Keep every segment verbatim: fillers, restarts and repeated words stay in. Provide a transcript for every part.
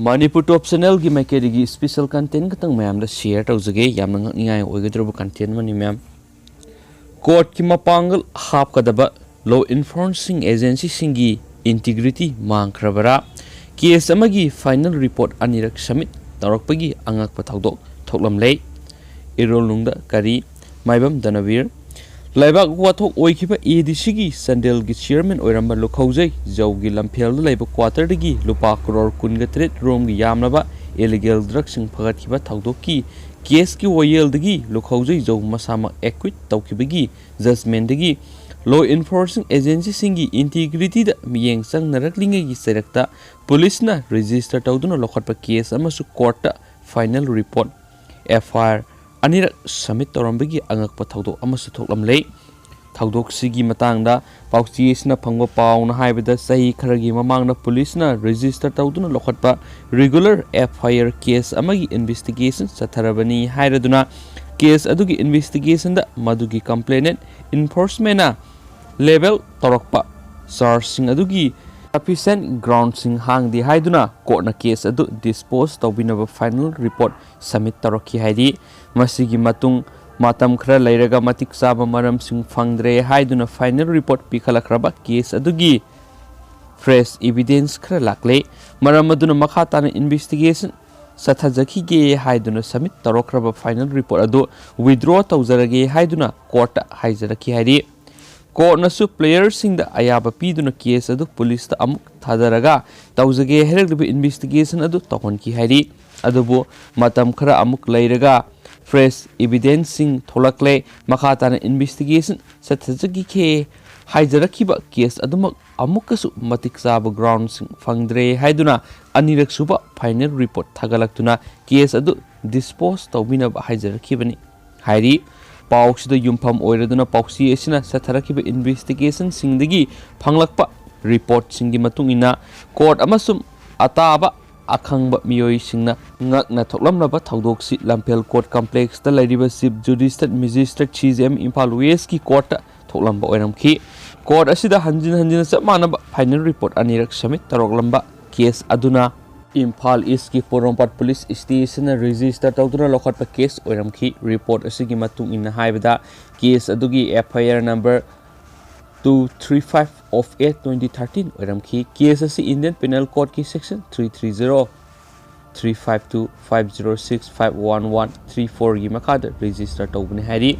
ꯃꯅꯤꯄꯨꯔ ꯇꯣꯞ ꯆꯦꯅꯦꯜꯒꯤ ꯃꯥꯏꯀꯩꯗꯒꯤ special content ꯈꯛꯇꯪ ꯃꯌꯥꯝꯗ ꯁꯤꯌꯔ ꯇꯧꯖꯒꯦ꯫ ꯌꯥꯝꯅ ꯉꯛꯅꯤꯡꯉꯥꯏ ꯑꯣꯏꯒꯗꯧꯔꯕ ꯀꯟꯇꯦꯟ ꯑꯃꯅꯤ ꯃꯌꯥꯝ꯫ ꯀꯣꯔꯠꯀꯤ ꯃꯄꯥꯡꯒꯜ ꯍꯥꯞꯀꯗꯕ ꯂꯣ ꯏꯟꯐꯣꯔꯁꯤꯡ ꯑꯦꯖꯦꯟꯁꯤꯁꯤꯡꯒꯤ ꯏꯟꯇꯤꯒ꯭ꯔꯤꯇꯤ ꯃꯥꯡꯈ꯭ꯔꯕꯔꯥ? ꯀꯦꯁ ꯑꯃꯒꯤ ꯐꯥꯏꯅꯦꯜ ꯔꯤꯄꯣꯔꯠ ꯑꯅꯤꯔꯛ ꯁꯕꯃꯤꯠ ꯇꯧꯔꯛꯄꯒꯤ ꯑꯉꯛꯄ ꯊꯧꯗꯣꯛ ꯊꯣꯛꯂꯝꯂꯦ꯫ ꯏꯔꯣꯜꯅꯨꯡꯗ ꯀꯔꯤ? ꯃꯥꯏꯕꯝ ꯗꯅꯕꯤꯔ꯫ ꯂꯩꯕꯥꯛ ꯋꯥꯊꯣꯛ ꯑꯣꯏꯈꯤꯕ ꯑꯦ ꯗꯤ ꯁꯤꯒꯤ ꯆꯥꯟꯗꯦꯜꯒꯤ ꯆꯤꯌꯔꯃꯦꯟ ꯑꯣꯏꯔꯝꯕ ꯂꯨꯈꯧꯖꯩ ꯖꯧꯒꯤ ꯂꯝꯐꯦꯜꯗ ꯂꯩꯕ ꯀ꯭ꯋꯥꯇꯔꯗꯒꯤ ꯂꯨꯄꯥ ꯀ꯭ꯔꯣꯔ ꯀꯨꯟꯒ ꯇꯔꯦꯠ ꯔꯣꯝꯒꯤ ꯌꯥꯝꯂꯕ ꯏꯂꯤꯒꯦꯜ ꯗ꯭ꯔꯒꯁꯤꯡ ꯐꯒꯠꯈꯤꯕ ꯊꯧꯗꯣꯛꯀꯤ ꯀꯦꯁꯀꯤ ꯋꯥꯌꯦꯜꯗꯒꯤ ꯂꯨꯈꯧꯖꯩ ꯖꯧ ꯃꯁꯥꯃꯛ ꯑꯦꯀ꯭ꯋꯤꯠ ꯇꯧꯈꯤꯕꯒꯤ ꯖꯖꯃꯦꯟꯗꯒꯤ ꯂꯣ ꯏꯟꯐꯣꯔꯁꯤꯡ ꯑꯦꯖꯦꯟꯁꯤꯁꯤꯡꯒꯤ ꯏꯟꯇꯤꯒ꯭ꯔꯤꯇꯤꯗ ꯃꯤꯠꯌꯦꯡ ꯆꯪꯅꯔꯛꯂꯤꯉꯩꯒꯤ ꯆꯩꯔꯛꯇ ꯄꯨꯂꯤꯁꯅ ꯔꯦꯖꯤꯁꯇꯔ ꯇꯧꯗꯨꯅ ꯂꯧꯈꯠꯄ ꯀꯦꯁ ꯑꯃꯁꯨ ꯀꯣꯔꯠꯇ final report, F I R, ꯑꯅꯤꯔꯛ ꯁꯕꯃꯤꯠ ꯇꯧꯔꯝꯕꯒꯤ ꯑꯉꯛꯄ ꯊꯧꯗꯣꯛ ꯑꯃꯁꯨ ꯊꯣꯛꯂꯝꯂꯦ꯫ ꯊꯧꯗꯣꯛꯁꯤꯒꯤ ꯃꯇꯥꯡꯗ ꯄꯥꯎꯆꯦ ꯑꯁꯤꯅ ꯐꯪꯕ ꯄꯥꯎꯅ ꯍꯥꯏꯕꯗ, ꯆꯍꯤ ꯈꯔꯒꯤ ꯃꯃꯥꯡꯗ ꯄꯨꯂꯤꯁꯅ ꯔꯦꯖꯤꯁꯇꯔ ꯇꯧꯗꯨꯅ ꯂꯧꯈꯠꯄ regular F I R case ꯑꯃꯒꯤ ꯏꯟꯚꯦꯁꯇꯤꯒꯦꯁꯟ ꯆꯠꯊꯔꯕꯅꯤ ꯍꯥꯏꯔꯗꯨꯅ, ꯀꯦꯁ ꯑꯗꯨꯒꯤ ꯏꯟꯚꯦꯁꯇꯤꯒꯦꯁꯟꯗ ꯃꯗꯨꯒꯤ ꯀꯝꯄ꯭ꯂꯦꯅꯦꯟ ꯏꯟꯐꯣꯔꯁꯃꯦꯟꯅ ꯂꯦꯕꯦꯜ ꯇꯧꯔꯛꯄ ꯆꯥꯔꯖꯁꯤꯡ ꯑꯗꯨꯒꯤ ꯁꯐꯤꯁꯦꯟ ꯒ꯭ꯔꯥꯎꯟꯁꯤꯡ ꯍꯥꯡꯗꯦ ꯍꯥꯏꯗꯨꯅ ꯀꯣꯔꯠꯅ ꯀꯦꯁ ꯑꯗꯨ ꯗꯤꯁꯄꯣꯖ ꯇꯧꯕꯤꯅꯕ ꯐꯥꯏꯅꯦꯜ ꯔꯤꯄꯣꯔꯠ ꯁꯕꯃꯤꯠ ꯇꯧꯔꯛꯈꯤ ꯍꯥꯏꯔꯤ꯫ ꯃꯁꯤꯒꯤ ꯃꯇꯨꯡ ꯃꯇꯝ ꯈꯔ ꯂꯩꯔꯒ ꯃꯇꯤꯛ ꯆꯥꯕ ꯃꯔꯝꯁꯤꯡ ꯐꯪꯗ꯭ꯔꯦ ꯍꯥꯏꯗꯨꯅ ꯐꯥꯏꯅꯦꯜ ꯔꯤꯄꯣꯔꯠ ꯄꯤꯈꯠꯂꯛꯈ꯭ꯔꯕ ꯀꯦꯁ ꯑꯗꯨꯒꯤ ꯐ꯭ꯔꯦꯁ ꯏꯚꯤꯗꯦꯟꯁ ꯈꯔ ꯂꯥꯛꯂꯦ꯫ ꯃꯔꯝ ꯑꯗꯨꯅ ꯃꯈꯥ ꯇꯥꯅ ꯏꯟꯚꯦꯁꯇꯤꯒꯦꯁꯟ ꯆꯠꯊꯖꯈꯤꯒꯦ ꯍꯥꯏꯗꯨꯅ ꯁꯕꯃꯤꯠ ꯇꯧꯔꯛꯈ꯭ꯔꯕ ꯐꯥꯏꯅꯦꯜ ꯔꯤꯄꯣꯔꯠ ꯑꯗꯨ ꯋꯤꯗ꯭ꯔꯣ ꯇꯧꯖꯔꯒꯦ ꯍꯥꯏꯗꯨꯅ ꯀꯣꯔꯠꯇ ꯍꯥꯏꯖꯔꯛꯈꯤ ꯍꯥꯏꯔꯤ꯫ ꯀꯣꯔꯠꯅꯁꯨ ꯄ꯭ꯂꯦꯌꯔꯁꯤꯡꯗ ꯑꯌꯥꯕ ꯄꯤꯗꯨꯅ ꯀꯦꯁ ꯑꯗꯨ ꯄꯨꯂꯤꯁꯇ ꯑꯃꯨꯛ ꯊꯥꯗꯔꯒ ꯇꯧꯖꯒꯦ ꯍꯥꯏꯔꯛꯂꯤꯕ ꯏꯟꯚꯦꯁꯇꯤꯒꯦꯁꯟ ꯑꯗꯨ ꯇꯧꯍꯟꯈꯤ ꯍꯥꯏꯔꯤ꯫ ꯑꯗꯨꯕꯨ ꯃꯇꯝ ꯈꯔ ꯑꯃꯨꯛ ꯂꯩꯔꯒ ꯐ꯭ꯔꯦꯁ ꯏꯚꯤꯗꯦꯟꯁꯁꯤꯡ ꯊꯣꯛꯂꯛꯂꯦ꯫ ꯃꯈꯥ ꯇꯥꯅ ꯏꯟꯚꯦꯁꯇꯤꯒꯦꯁꯟ ꯆꯠꯊꯖꯈꯤꯒꯦ ꯍꯥꯏꯖꯔꯛꯈꯤꯕ ꯀꯦꯁ ꯑꯗꯨꯃꯛ ꯑꯃꯨꯛꯀꯁꯨ ꯃꯇꯤꯛ ꯆꯥꯕ ꯒ꯭ꯔꯥꯎꯟꯁꯤꯡ ꯐꯪꯗ꯭ꯔꯦ ꯍꯥꯏꯗꯨꯅ ꯑꯅꯤꯔꯛ ꯁꯨꯕ ꯐꯥꯏꯅꯦꯜ ꯔꯤꯄꯣꯔꯠ ꯊꯥꯒꯠꯂꯛꯇꯨꯅ ꯀꯦꯁ ꯑꯗꯨ ꯗꯤꯁꯄꯣꯖ ꯇꯧꯕꯤꯅꯕ ꯍꯥꯏꯖꯔꯛꯈꯤꯕꯅꯤ ꯍꯥꯏꯔꯤ꯫ ꯄꯥꯎꯁꯤꯗ ꯌꯨꯝꯐꯝ ꯑꯣꯏꯔꯗꯨꯅ ꯄꯥꯎꯆꯦ ꯑꯁꯤꯅ ꯆꯠꯊꯔꯛꯈꯤꯕ ꯏꯟꯚꯦꯁꯇꯤꯒꯦꯁꯟꯁꯤꯡꯗꯒꯤ ꯐꯪꯂꯛꯄ ꯔꯤꯄꯣꯔꯠꯁꯤꯡꯒꯤ ꯃꯇꯨꯡ ꯏꯟꯅ ꯀꯣꯔꯠ ꯑꯃꯁꯨꯡ ꯑꯇꯥꯕ ꯑꯈꯪꯕ ꯃꯤꯑꯣꯏꯁꯤꯡꯅ ꯉꯛꯅ ꯊꯣꯛꯂꯝꯂꯕ ꯊꯧꯗꯣꯛꯁꯤ ꯂꯝꯐꯦꯜ ꯀꯣꯔꯠ ꯀꯝꯄ꯭ꯂꯦꯛꯁꯇ ꯂꯩꯔꯤꯕ ꯆꯤꯐ ꯖꯨꯗꯤꯁꯤꯌꯦꯜ ꯃꯦꯖꯤꯁꯇ꯭ꯔꯦꯠ ꯁꯤ ꯖꯦ ꯑꯦꯝ ꯏꯝꯐꯥꯜ ꯋꯦꯁꯀꯤ ꯀꯣꯔꯠꯇ ꯊꯣꯛꯂꯝꯕ ꯑꯣꯏꯔꯝꯈꯤ꯫ ꯀꯣꯔꯠ ꯑꯁꯤꯗ ꯍꯟꯖꯤꯟ ꯍꯟꯖꯤꯟꯅ ꯆꯞ ꯃꯥꯟꯅꯕ ꯐꯥꯏꯅꯦꯜ ꯔꯤꯄꯣꯔꯠ ꯑꯅꯤꯔꯛ ꯁꯕꯃꯤꯠ ꯇꯧꯔꯛꯂꯝꯕ ꯀꯦꯁ ꯑꯗꯨꯅ ꯏꯝꯐꯥꯜ ꯏꯁꯀꯤ ꯄꯣꯔꯣꯝꯄꯥꯠ ꯄꯨꯂꯤꯁ ꯁ꯭ꯇꯦꯁꯟꯅ ꯔꯦꯖꯤꯁꯇꯔ ꯇꯧꯗꯨꯅ ꯂꯧꯈꯠꯄ ꯀꯦꯁ ꯑꯣꯏꯔꯝꯈꯤ꯫ ꯔꯤꯄꯣꯔꯠ ꯑꯁꯤꯒꯤ ꯃꯇꯨꯡ ꯏꯟꯅ ꯍꯥꯏꯕꯗ, ꯀꯦꯁ ꯑꯗꯨꯒꯤ F I R number two three five of eight twenty thirteen ꯑꯣꯏꯔꯝꯈꯤ꯫ ꯀꯦꯁ ꯑꯁꯤ ꯏꯟꯗꯤꯌꯟ ꯄꯤꯅꯦꯜ ꯀꯣꯗꯀꯤ section three three zero, three five two, five zero six, five one one, three fourꯒꯤ ꯃꯈꯥꯗ register ꯇꯧꯕꯅꯤ ꯍꯥꯏꯔꯤ꯫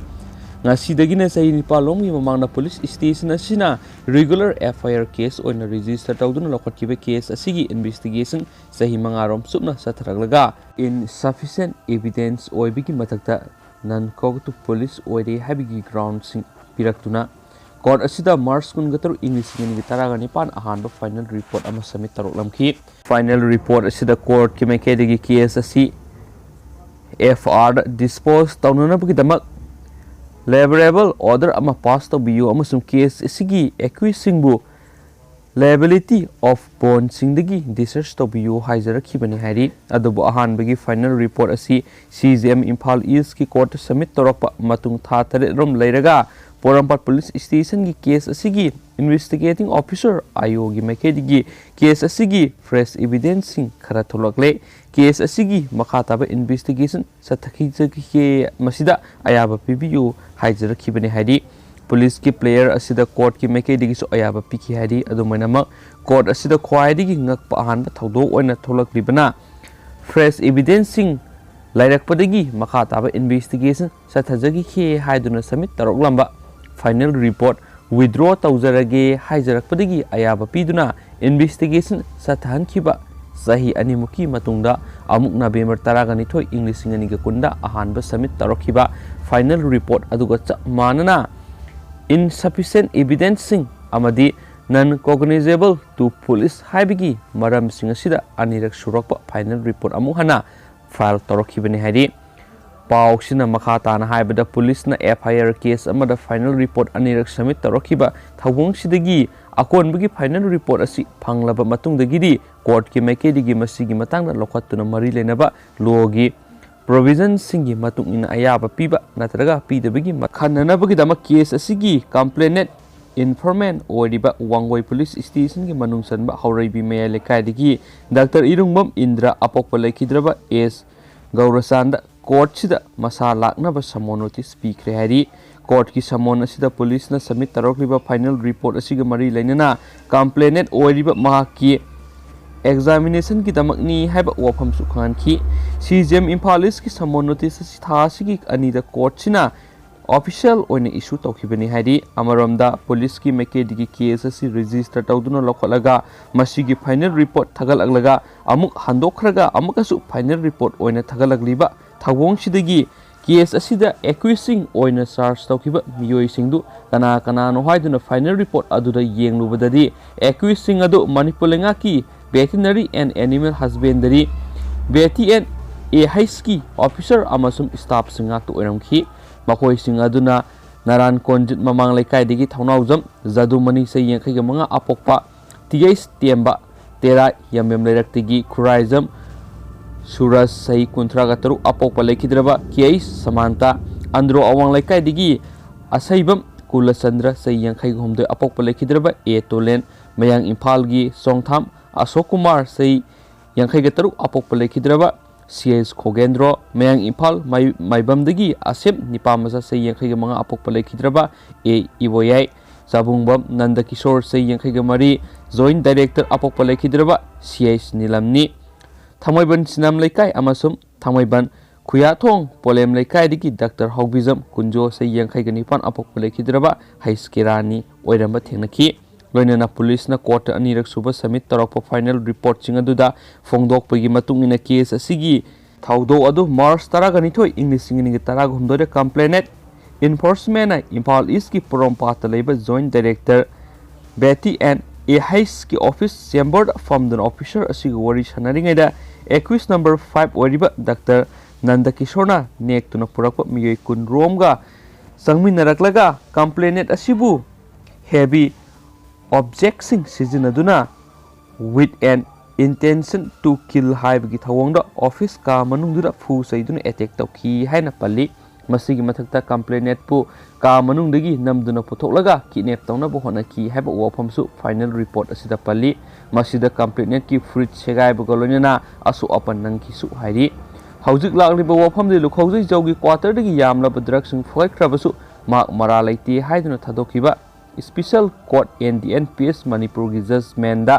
ꯉꯁꯤꯗꯒꯤꯅ ꯆꯍꯤ ꯅꯤꯄꯥꯜ ꯂꯣꯝꯒꯤ ꯃꯃꯥꯡꯗ ꯄꯨꯂꯤꯁ ꯁ꯭ꯇꯦꯁꯟ ꯑꯁꯤꯅ regular F I R case ꯑꯣꯏꯅ ꯔꯦꯖꯤꯁꯇꯔ ꯇꯧꯗꯨꯅ ꯂꯧꯈꯠꯈꯤꯕ ꯀꯦꯁ ꯑꯁꯤꯒꯤ ꯏꯟꯚꯦꯁꯇꯤꯒꯦꯁꯟ ꯆꯍꯤ ꯃꯉꯥꯔꯣꯝ ꯆꯨꯞꯅ ꯆꯠꯊꯔꯛꯂꯒ, ꯏꯟꯁꯐꯤꯁꯦꯟ ꯑꯦꯚꯤꯗꯦꯟꯁ ꯑꯣꯏꯕꯒꯤ ꯃꯊꯛꯇ ꯅꯟ ꯀꯣꯒꯇꯨ ꯄꯨꯂꯤꯁ ꯑꯣꯏꯔꯦ ꯍꯥꯏꯕꯒꯤ ꯒ꯭ꯔꯥꯎꯟꯁꯤꯡ ꯄꯤꯔꯛꯇꯨꯅ, ꯀꯣꯔꯠ ꯑꯁꯤꯗ ꯃꯥꯔꯆ ꯀꯨꯟꯒ ꯇꯔꯨꯛ, ꯏꯪ ꯂꯤꯁꯤꯡ ꯑꯅꯤꯒ ꯇꯔꯥꯒ ꯅꯤꯄꯥꯟ ꯑꯍꯥꯟꯕ ꯐꯥꯏꯅꯦꯜ ꯔꯤꯄꯣꯔꯠ ꯑꯃ ꯁꯕꯃꯤꯠ ꯇꯧꯔꯛꯂꯝꯈꯤ꯫ ꯐꯥꯏꯅꯦꯜ ꯔꯤꯄꯣꯔꯠ ꯑꯁꯤꯗ ꯀꯣꯔꯠꯀꯤ ꯃꯥꯏꯀꯩꯗꯒꯤ ꯀꯦꯁ ꯑꯁꯤ ꯑꯦꯐ ꯑꯥꯏ ꯑꯥꯔꯗ ꯗꯤꯁꯄꯣꯖ ꯇꯧꯅꯅꯕꯒꯤꯗꯃꯛ ꯂꯦꯕꯔꯦꯕꯜ ꯑꯣꯔꯗꯔ ꯑꯃ ꯄꯥꯁ ꯇꯧꯕꯤꯌꯨ ꯑꯃꯁꯨꯡ ꯀꯦꯁ ꯑꯁꯤꯒꯤ ꯑꯦꯀ꯭ꯌꯨꯁꯁꯤꯡꯕꯨ ꯂꯥꯏꯕꯤꯂꯤꯇꯤ ꯑꯣꯐ ꯕꯣꯟꯁꯤꯡꯗꯒꯤ ꯗꯤꯁꯆꯥꯔꯖ ꯇꯧꯕꯤꯌꯨ ꯍꯥꯏꯖꯔꯛꯈꯤꯕꯅꯤ ꯍꯥꯏꯔꯤ꯫ ꯑꯗꯨꯕꯨ ꯑꯍꯥꯟꯕꯒꯤ ꯐꯥꯏꯅꯦꯜ ꯔꯤꯄꯣꯔꯠ ꯑꯁꯤ ꯁꯤ ꯖꯤ ꯑꯦꯝ ꯏꯝꯐꯥꯜ ꯏꯁꯀꯤ ꯀꯣꯔꯠꯇ ꯁꯕꯃꯤꯠ ꯇꯧꯔꯛꯄ ꯃꯇꯨꯡ ꯊꯥ ꯇꯔꯦꯠ ꯔꯣꯝ ꯂꯩꯔꯒ ꯄꯣꯔꯣꯝꯄꯥꯠ ꯄꯨꯂꯤꯁ ꯁ꯭ꯇꯦꯁꯟꯒꯤ ꯀꯦꯁ ꯑꯁꯤꯒꯤ ꯏꯟꯚꯦꯁꯇꯤꯒꯦꯇꯤꯡ ꯑꯣꯐꯤꯁꯔ, ꯑꯥꯏ ꯑꯣꯒꯤ ꯃꯥꯏꯀꯩꯗꯒꯤ ꯀꯦꯁ ꯑꯁꯤꯒꯤ ꯐ꯭ꯔꯦꯁ ꯏꯚꯤꯗꯦꯟꯁꯁꯤꯡ ꯈꯔ ꯊꯣꯛꯂꯛꯂꯦ꯫ ꯀꯦꯁ ꯑꯁꯤꯒꯤ ꯃꯈꯥ ꯇꯥꯕ ꯏꯟꯚꯦꯁꯇꯤꯒꯦꯁꯟ ꯆꯠꯊꯈꯤꯖꯈꯤꯒꯦ꯫ ꯃꯁꯤꯗ ꯑꯌꯥꯕ ꯄꯤꯕꯤꯌꯨ ꯍꯥꯏꯖꯔꯛꯈꯤꯕꯅꯤ ꯍꯥꯏꯔꯤ꯫ ꯄꯨꯂꯤꯁꯀꯤ ꯄ꯭ꯂꯦꯌꯔ ꯑꯁꯤꯗ ꯀꯣꯔꯠꯀꯤ ꯃꯥꯏꯀꯩꯗꯒꯤꯁꯨ ꯑꯌꯥꯕ ꯄꯤꯈꯤ ꯍꯥꯏꯔꯤ꯫ ꯑꯗꯨꯃꯥꯏꯅꯃꯛ, ꯀꯣꯔꯠ ꯑꯁꯤꯗ ꯈ꯭ꯋꯥꯏꯗꯒꯤ ꯉꯛꯄ ꯑꯍꯥꯟꯕ ꯊꯧꯗꯣꯛ ꯑꯣꯏꯅ ꯊꯣꯛꯂꯛꯂꯤꯕꯅ, ꯐ꯭ꯔꯦꯁ ꯏꯚꯤꯗꯦꯟꯁꯁꯤꯡ ꯂꯩꯔꯛꯄꯗꯒꯤ ꯃꯈꯥ ꯇꯥꯕ ꯏꯟꯚꯦꯁꯇꯤꯒꯦꯁꯟ ꯆꯠꯊꯖꯈꯤꯒꯦ ꯍꯥꯏꯗꯨꯅ ꯁꯕꯃꯤꯠ ꯇꯧꯔꯛꯂꯝꯕ ꯐꯥꯏꯅꯦꯜ ꯔꯤꯄꯣꯔꯠ ꯋꯤꯗ꯭ꯔꯣ ꯇꯧꯖꯔꯒꯦ ꯍꯥꯏꯖꯔꯛꯄꯗꯒꯤ ꯑꯌꯥꯕ ꯄꯤꯗꯨꯅ ꯏꯟꯚꯦꯁꯇꯤꯒꯦꯁꯟ ꯆꯠꯊꯍꯟꯈꯤꯕ꯫ ꯆꯍꯤ ꯑꯅꯤꯃꯨꯛꯀꯤ ꯃꯇꯨꯡꯗ ꯑꯃꯨꯛ ꯅꯕꯦꯝꯕꯔ ꯇꯔꯥꯒ ꯅꯤꯊꯣꯏ, ꯏꯪ ꯂꯤꯁꯤꯡ ꯑꯅꯤꯒ ꯀꯨꯟꯗ ꯑꯍꯥꯟꯕ ꯁꯕꯃꯤꯠ ꯇꯧꯔꯛꯈꯤꯕ ꯐꯥꯏꯅꯦꯜ ꯔꯤꯄꯣꯔꯠ ꯑꯗꯨꯒ ꯆꯞ ꯃꯥꯟꯅꯅ, ꯏꯟꯁꯐꯤꯁꯦꯟ ꯏꯚꯤꯗꯦꯟꯁꯁꯤꯡ ꯑꯃꯗꯤ ꯅꯟ ꯀꯣꯒꯅꯤꯖꯦꯕꯜ ꯇꯨ ꯄꯨꯂꯤꯁ ꯍꯥꯏꯕꯒꯤ ꯃꯔꯝꯁꯤꯡ ꯑꯁꯤꯗ ꯑꯅꯤꯔꯛ ꯁꯨꯔꯛꯄ ꯐꯥꯏꯅꯦꯜ ꯔꯤꯄꯣꯔꯠ ꯑꯃꯨꯛ ꯍꯟꯅ ꯐꯥꯏꯜ ꯇꯧꯔꯛꯈꯤꯕꯅꯤ ꯍꯥꯏꯔꯤ꯫ ꯄꯥꯎꯁꯤꯅ ꯃꯈꯥ ꯇꯥꯅ ꯍꯥꯏꯕꯗ, ꯄꯨꯂꯤꯁꯅ ꯑꯦꯐ ꯑꯥꯏ ꯑꯥꯔ ꯀꯦꯁ ꯑꯃꯗ ꯐꯥꯏꯅꯦꯜ ꯔꯤꯄꯣꯔꯠ ꯑꯅꯤꯔꯛ ꯁꯕꯃꯤꯠ ꯇꯧꯔꯛꯈꯤꯕ ꯊꯧꯑꯣꯡꯁꯤꯗꯒꯤ ꯑꯀꯣꯟꯕꯒꯤ ꯐꯥꯏꯅꯦꯜ ꯔꯤꯄꯣꯔꯠ ꯑꯁꯤ ꯐꯪꯂꯕ ꯃꯇꯨꯡꯗꯒꯤꯗꯤ ꯀꯣꯔꯠꯀꯤ ꯃꯥꯏꯀꯩꯗꯒꯤ ꯃꯁꯤꯒꯤ ꯃꯇꯥꯡꯗ ꯂꯧꯈꯠꯇꯨꯅ ꯃꯔꯤ ꯂꯩꯅꯕ ꯂꯣꯒꯤ ꯄ꯭ꯔꯣꯚꯤꯖꯟꯁꯤꯡꯒꯤ ꯃꯇꯨꯡ ꯏꯟꯅ ꯑꯌꯥꯕ ꯄꯤꯕ ꯅꯠꯇ꯭ꯔꯒ ꯄꯤꯗꯕꯒꯤ ꯃ-, ꯈꯟꯅꯅꯕꯒꯤꯗꯃꯛ ꯀꯦꯁ ꯑꯁꯤꯒꯤ ꯀꯝꯄ꯭ꯂꯦꯅꯦꯟꯠ informant ꯑꯣꯏꯔꯤꯕ ꯋꯥꯡꯒꯣꯏ ꯄꯨꯂꯤꯁ ꯁ꯭ꯇꯦꯁꯟꯒꯤ ꯃꯅꯨꯡ ꯆꯟꯕ ꯍꯧꯔꯩꯕꯤ ꯃꯌꯥꯏ ꯂꯩꯀꯥꯏꯗꯒꯤ ꯗꯥꯛꯇꯔ ꯏꯔꯨꯡꯕꯝ ꯏꯟꯗ꯭ꯔ ꯑꯄꯣꯛꯄ ꯂꯩꯈꯤꯗ꯭ꯔꯕ ꯑꯦꯁ ꯒꯧꯔꯆꯥꯟꯗ ꯀꯣꯔꯠꯁꯤꯗ ꯃꯁꯥ ꯂꯥꯛꯅꯕ ꯁꯃꯣꯟ ꯅꯣꯇꯤꯁ ꯄꯤꯈ꯭ꯔꯦ ꯍꯥꯏꯔꯤ꯫ ꯀꯣꯔꯠꯀꯤ ꯁꯃꯣꯟ ꯑꯁꯤꯗ ꯄꯨꯂꯤꯁꯅ ꯁꯕꯃꯤꯠ ꯇꯧꯔꯛꯂꯤꯕ ꯐꯥꯏꯅꯦꯜ ꯔꯤꯄꯣꯔꯠ ꯑꯁꯤꯒ ꯃꯔꯤ ꯂꯩꯅꯅ ꯀꯝꯄ꯭ꯂꯦꯅꯦꯟꯠ ꯑꯣꯏꯔꯤꯕ ꯃꯍꯥꯛꯀꯤ ꯑꯦꯛꯖꯥꯃꯤꯅꯦꯁꯟꯒꯤꯗꯃꯛꯅꯤ ꯍꯥꯏꯕ ꯋꯥꯐꯝꯁꯨ ꯈꯪꯍꯟꯈꯤ꯫ ꯁꯤ ꯖꯤ ꯑꯦꯝ ꯏꯝꯐꯥꯜ ꯏꯁꯀꯤ ꯁꯃꯣꯟ ꯅꯣꯇꯤꯁ ꯑꯁꯤ ꯊꯥ ꯑꯁꯤꯒꯤ ꯑꯅꯤꯗ ꯀꯣꯔꯠꯁꯤꯅ ꯑꯣꯐꯤꯁꯤꯌꯦꯜ ꯑꯣꯏꯅ ꯏꯁꯨ ꯇꯧꯈꯤꯕꯅꯤ ꯍꯥꯏꯔꯤ꯫ ꯑꯃꯔꯣꯝꯗ ꯄꯨꯂꯤꯁꯀꯤ ꯃꯥꯏꯀꯩꯗꯒꯤ ꯀꯦꯁ ꯑꯁꯤ ꯔꯦꯖꯤꯁꯇꯔ ꯇꯧꯗꯨꯅ ꯂꯧꯈꯠꯂꯒ ꯃꯁꯤꯒꯤ ꯐꯥꯏꯅꯦꯜ ꯔꯤꯄꯣꯔꯠ ꯊꯥꯒꯠꯂꯛꯂꯒ ꯑꯃꯨꯛ ꯍꯟꯗꯣꯛꯈ꯭ꯔꯒ ꯑꯃꯨꯛꯀꯁꯨ ꯐꯥꯏꯅꯦꯜ ꯔꯤꯄꯣꯔꯠ ꯑꯣꯏꯅ ꯊꯥꯒꯠꯂꯛꯂꯤꯕ ꯊꯧꯑꯣꯡꯁꯤꯗꯒꯤ ꯀꯦꯁ ꯑꯁꯤꯗ ꯑꯦꯀ꯭ꯌꯨꯁꯁꯤꯡ ꯑꯣꯏꯅ ꯆꯥꯔꯖ ꯇꯧꯈꯤꯕ ꯃꯤꯑꯣꯏꯁꯤꯡꯗꯨ ꯀꯅꯥ ꯀꯅꯥꯅꯣ ꯍꯥꯏꯗꯨꯅ ꯐꯥꯏꯅꯦꯜ ꯔꯤꯄꯣꯔꯠ ꯑꯗꯨꯗ ꯌꯦꯡꯂꯨꯕꯗꯗꯤ ꯑꯦꯀ꯭ꯌꯨꯁꯁꯤꯡ ꯑꯗꯨ ꯃꯅꯤꯄꯨꯔ ꯂꯩꯉꯥꯛꯀꯤ Veterinary and Animal Husbandry, V T N A H ꯀꯤ ꯑꯣꯐꯤꯁꯥꯔ ꯑꯃꯁꯨꯡ ꯁ꯭ꯇꯥꯐꯁꯤꯡ ꯉꯥꯛꯇ ꯑꯣꯏꯔꯝꯈꯤ꯫ ꯃꯈꯣꯏꯁꯤꯡ ꯑꯗꯨꯅ ꯅꯔꯥꯟ ꯀꯣꯟꯖꯤꯠ ꯃꯃꯥꯡ ꯂꯩꯀꯥꯏꯗꯒꯤ ꯊꯧꯅꯥꯎꯖꯝ ꯖꯗꯨꯃꯅꯤ ꯆꯍꯤ ꯌꯥꯡꯈꯩꯒ ꯃꯉꯥ ꯑꯄꯣꯛꯄ, ꯇꯤ ꯑꯩꯆ ꯇꯦꯝꯕ ꯇꯦꯔꯥ ꯌꯥꯝꯕꯦꯝ ꯂꯩꯔꯛꯇꯒꯤ ꯈꯨꯔꯥꯏꯖꯝ ꯁꯨꯔꯖ ꯆꯍꯤ ꯀꯨꯟꯊ꯭ꯔꯥꯒ ꯇꯔꯨꯛ ꯑꯄꯣꯛꯄ ꯂꯩꯈꯤꯗ꯭ꯔꯕ ꯀꯦ ꯑꯩꯆ ꯁꯃꯥꯟꯇ, ꯑꯟꯗ꯭ꯔꯣ ꯑꯋꯥꯡ ꯂꯩꯀꯥꯏꯗꯒꯤ ꯑꯁꯩꯕꯝ ꯀꯨꯂꯆꯟꯗ꯭ꯔ ꯆꯍꯤ ꯌꯥꯡꯈꯩꯒ ꯍꯨꯝꯗꯣꯏ ꯑꯄꯣꯛꯄ ꯂꯩꯈꯤꯗ꯭ꯔꯕ ꯑꯦ ꯇꯣꯂꯦꯟ, ꯃꯌꯥꯡ ꯏꯝꯐꯥꯜꯒꯤ ꯆꯣꯡꯊꯥꯝ ꯑꯁꯣꯛ ꯀꯨꯃꯥꯔ ꯆꯍꯤ ꯌꯥꯡꯈꯩꯒ ꯇꯔꯨꯛ ꯑꯄꯣꯛꯄ ꯂꯩꯈꯤꯗ꯭ꯔꯕ ꯁꯤ ꯑꯩꯆ ꯈꯣꯒꯦꯟꯗ꯭ꯔꯣ, ꯃꯌꯥꯡ ꯏꯝꯐꯥꯜ ꯃꯥꯏ-, ꯃꯥꯏꯕꯝꯗꯒꯤ ꯑꯁꯦꯝ ꯅꯤꯄꯥꯃꯆꯥ ꯆꯍꯤ ꯌꯥꯡꯈꯩꯒ ꯃꯉꯥ ꯑꯄꯣꯛꯄ ꯂꯩꯈꯤꯗ꯭ꯔꯕ ꯑꯦ ꯏꯕꯣꯌꯥꯏ, ꯆꯥꯕꯨꯡꯕꯝ ꯅꯟꯗ ꯀꯤꯁꯣꯔ ꯆꯍꯤ ꯌꯥꯡꯈꯩꯒ ꯃꯔꯤ, ꯖꯣꯏꯟꯠ ꯗꯥꯏꯔꯦꯛꯇꯔ ꯑꯄꯣꯛꯄ ꯂꯩꯈꯤꯗ꯭ꯔꯕ ꯁꯤ ꯑꯩꯆ ꯅꯤꯂꯝꯅꯤ꯫ ꯊꯥꯡꯃꯩꯕꯟ ꯁꯤꯅꯥꯝ ꯂꯩꯀꯥꯏ ꯑꯃꯁꯨꯡ ꯊꯥꯡꯃꯩꯕꯟ ꯈꯨꯌꯥꯊꯣꯡ ꯄꯣꯂꯦꯝ ꯂꯩꯀꯥꯏꯗꯒꯤ ꯗꯥꯛꯇꯔ ꯍꯥꯎꯕꯤꯖꯝ ꯀꯨꯟꯖꯣ ꯆꯍꯤ ꯌꯥꯡꯈꯩꯒ ꯅꯤꯄꯥꯟ ꯑꯄꯣꯛꯄ ꯂꯩꯈꯤꯗ꯭ꯔꯕ ꯍꯩꯁ ꯀꯦꯔꯥꯅꯤ ꯑꯣꯏꯔꯝꯕ ꯊꯦꯡꯅꯈꯤ꯫ ꯂꯣꯏꯅꯅ ꯄꯨꯂꯤꯁꯅ ꯀꯣꯔꯠꯇ ꯑꯅꯤꯔꯛ ꯁꯨꯕ ꯁꯕꯃꯤꯠ ꯇꯧꯔꯛꯄ ꯐꯥꯏꯅꯦꯜ ꯔꯤꯄꯣꯔꯠꯁꯤꯡ ꯑꯗꯨꯗ ꯐꯣꯡꯗꯣꯛꯄꯒꯤ ꯃꯇꯨꯡ ꯏꯟꯅ ꯀꯦꯁ ꯑꯁꯤꯒꯤ ꯊꯧꯗꯣꯛ ꯑꯗꯨ ꯃꯥꯔꯆ ꯇꯔꯥꯒ ꯅꯤꯊꯣꯏ, ꯏꯪ ꯂꯤꯁꯤꯡ ꯑꯅꯤꯒ ꯇꯔꯥꯒ ꯍꯨꯝꯗꯣꯏꯗ ꯀꯝꯄ꯭ꯂꯦꯅꯦꯟꯠ ꯏꯟꯐꯣꯔꯁꯃꯦꯟꯅ ꯏꯝꯐꯥꯜ ꯏꯁꯀꯤ ꯄꯣꯔꯣꯝꯄꯥꯠꯇ ꯂꯩꯕ ꯖꯣꯏꯟꯠ ꯗꯥꯏꯔꯦꯛꯇꯔ ꯕꯦꯇꯤ ꯑꯦꯟ ꯑꯦ ꯍꯩꯁꯀꯤ ꯑꯣꯐꯤꯁ ꯆꯦꯝꯕꯔꯗ ꯐꯝꯗꯨꯅ ꯑꯣꯐꯤꯁꯥꯔ ꯑꯁꯤꯒ ꯋꯥꯔꯤ ꯁꯥꯟꯅꯔꯤꯉꯩꯗ ꯑꯦꯀ꯭ꯌꯨꯁ ꯅꯝꯕꯔ ꯐꯥꯏꯚ ꯑꯣꯏꯔꯤꯕ ꯗꯥꯛꯇꯔ ꯅꯟꯗ ꯀꯤꯁꯣꯔꯅ ꯅꯦꯛꯇꯨꯅ ꯄꯨꯔꯛꯄ ꯃꯤꯑꯣꯏ ꯀꯨꯟꯔꯣꯝꯒ ꯆꯪꯃꯤꯟꯅꯔꯛꯂꯒ ꯀꯝꯄ꯭ꯂꯦꯅꯦꯟꯠ ꯑꯁꯤꯕꯨ ꯍꯦꯚꯤ ꯑꯣꯕꯖꯦꯛꯁꯤꯡ ꯁꯤꯖꯤꯟꯅꯗꯨꯅ with an intention to kill ꯍꯥꯏꯕꯒꯤ ꯊꯧꯑꯣꯡꯗ ꯑꯣꯐꯤꯁ ꯀꯥ ꯃꯅꯨꯡꯗꯨꯗ ꯐꯨ ꯆꯩꯗꯨꯅ ꯑꯦꯇꯦꯛ ꯇꯧꯈꯤ ꯍꯥꯏꯅ ꯄꯜꯂꯤ꯫ ꯃꯁꯤꯒꯤ ꯃꯊꯛꯇ complainantꯄꯨ ꯀꯥ ꯃꯅꯨꯡꯗꯒꯤ ꯅꯝꯗꯨꯅ ꯄꯨꯊꯣꯛꯂꯒ kidnap ꯇꯧꯅꯕ ꯍꯣꯠꯅꯈꯤ ꯍꯥꯏꯕ ꯋꯥꯐꯝꯁꯨ final report ꯑꯁꯤꯗ ꯄꯜꯂꯤ꯫ ꯃꯁꯤꯗ complainantꯀꯤ ꯐꯨꯔꯤꯠ ꯁꯦꯒꯥꯏꯕꯒ ꯂꯣꯏꯅꯅ ꯑꯁꯣꯛ ꯑꯄꯟ ꯅꯪꯈꯤꯁꯨ ꯍꯥꯏꯔꯤ꯫ ꯍꯧꯖꯤꯛ ꯂꯥꯛꯂꯤꯕ ꯋꯥꯐꯝꯗꯤ ꯂꯨꯈꯧꯖꯩ ꯖꯧꯒꯤ quarterꯗꯒꯤ ꯌꯥꯝꯂꯕ drugꯁꯤꯡ ꯐꯒꯠꯈ꯭ꯔꯕꯁꯨ ꯃꯍꯥꯛ ꯃꯔꯥ ꯂꯩꯇꯦ ꯍꯥꯏꯗꯨꯅ ꯊꯥꯗꯣꯛꯈꯤꯕ Special Court N D N P S ꯃꯅꯤꯄꯨꯔꯒꯤ judgmentꯗ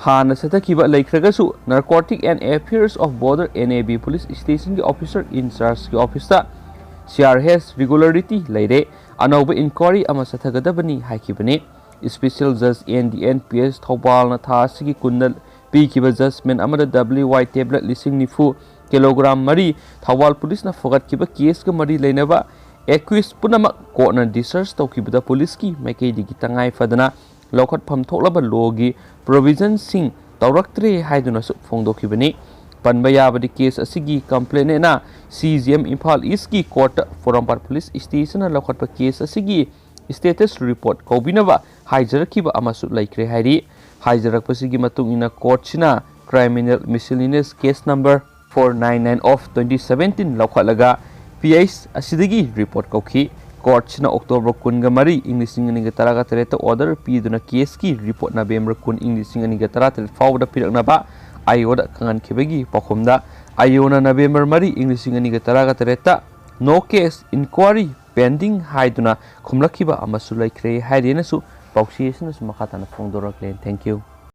ꯍꯥꯟꯅ ꯆꯠꯊꯈꯤꯕ ꯂꯩꯈ꯭ꯔꯒꯁꯨ Narcotic and Affairs of Border N A B police stationꯒꯤ officer in chargeꯀꯤ officeꯇ C R H regularity ꯂꯩꯔꯦ, ꯑꯅꯧꯕ inquiry ꯑꯃ ꯆꯠꯊꯒꯗꯕꯅꯤ ꯍꯥꯏꯈꯤꯕꯅꯤ꯫ Special Judge N D N P S ꯊꯧꯕꯥꯜꯅ ꯊꯥ ꯑꯁꯤꯒꯤ ꯀꯨꯟꯗ ꯄꯤꯈꯤꯕ judgment ꯑꯃꯗ W Y tablet ꯂꯤꯁꯤꯡ ꯅꯤꯐꯨ, kilogram ꯃꯔꯤ, ꯊꯧꯕꯥꯜ policeꯅ ꯐꯒꯠꯈꯤꯕ caseꯀ ꯃꯔꯤ ꯂꯩꯅꯕ accused ꯄꯨꯝꯅꯃꯛ courtꯅ discharge ꯇꯧꯈꯤꯕꯗ policeꯀꯤ ꯃꯥꯏꯀꯩꯗꯒꯤ ꯇꯉꯥꯏ ꯐꯗꯅ ꯂꯧꯈꯠꯐꯝ ꯊꯣꯛꯂꯕ lawꯒꯤ provisionꯁꯤꯡ ꯇꯧꯔꯛꯇ꯭ꯔꯦ ꯍꯥꯏꯗꯨꯅꯁꯨ ꯐꯣꯡꯗꯣꯛꯈꯤꯕꯅꯤ꯫ ꯄꯟꯕ ꯌꯥꯕꯗꯤ case ꯑꯁꯤꯒꯤ complainantꯅ C J M ꯏꯝꯐꯥꯜ Eastꯀꯤ courtꯇ ꯄꯣꯔꯣꯝꯄꯥꯠ police stationꯅ ꯂꯧꯈꯠꯄ case ꯑꯁꯤꯒꯤ status report ꯀꯧꯕꯤꯅꯕ ꯍꯥꯏꯖꯔꯛꯈꯤꯕ ꯑꯃꯁꯨ ꯂꯩꯈ꯭ꯔꯦ ꯍꯥꯏꯔꯤ꯫ ꯍꯥꯏꯖꯔꯛꯄꯁꯤꯒꯤ ꯃꯇꯨꯡ ꯏꯟꯅ courtꯁꯤꯅ criminal miscellaneous case number four nine nine of twenty seventeen ꯂꯧꯈꯠꯂꯒ P I ꯑꯁꯤꯗꯒꯤ report ꯀꯧꯈꯤ꯫ Courtꯁꯤꯅ October ꯀꯨꯟꯒ ꯃꯔꯤ, ꯏꯪ ꯂꯤꯁꯤꯡ ꯑꯅꯤꯒ ꯇꯔꯥꯒ ꯇꯔꯦꯠꯇ order ꯄꯤꯗꯨꯅ caseꯀꯤ report November ꯀꯨꯟ, ꯏꯪ ꯂꯤꯁꯤꯡ ꯑꯅꯤꯒ ꯇꯔꯥꯇꯔꯦꯠ ꯐꯥꯎꯕꯗ ꯄꯤꯔꯛꯅꯕ ꯑꯥꯏ ꯑꯣꯗ ꯈꯪꯍꯟꯈꯤꯕꯒꯤ ꯄꯥꯎꯈꯨꯝꯗ, ꯑꯥꯏ ꯑꯣꯅ November ꯃꯔꯤ, ꯏꯪ ꯂꯤꯁꯤꯡ ꯑꯅꯤꯒ ꯇꯔꯥꯒ ꯇꯔꯦꯠꯇ "No case, inquiry pending" ꯍꯥꯏꯗꯨꯅ ꯈꯨꯝꯂꯛꯈꯤꯕ ꯑꯃꯁꯨ ꯂꯩꯈ꯭ꯔꯦ ꯍꯥꯏꯔꯦꯅꯁꯨ ꯄꯥꯎꯆꯦ ꯑꯁꯤꯅꯁꯨ ꯃꯈꯥ ꯇꯥꯅ ꯐꯣꯡꯗꯣꯔꯛꯂꯦ꯫ Thank you꯫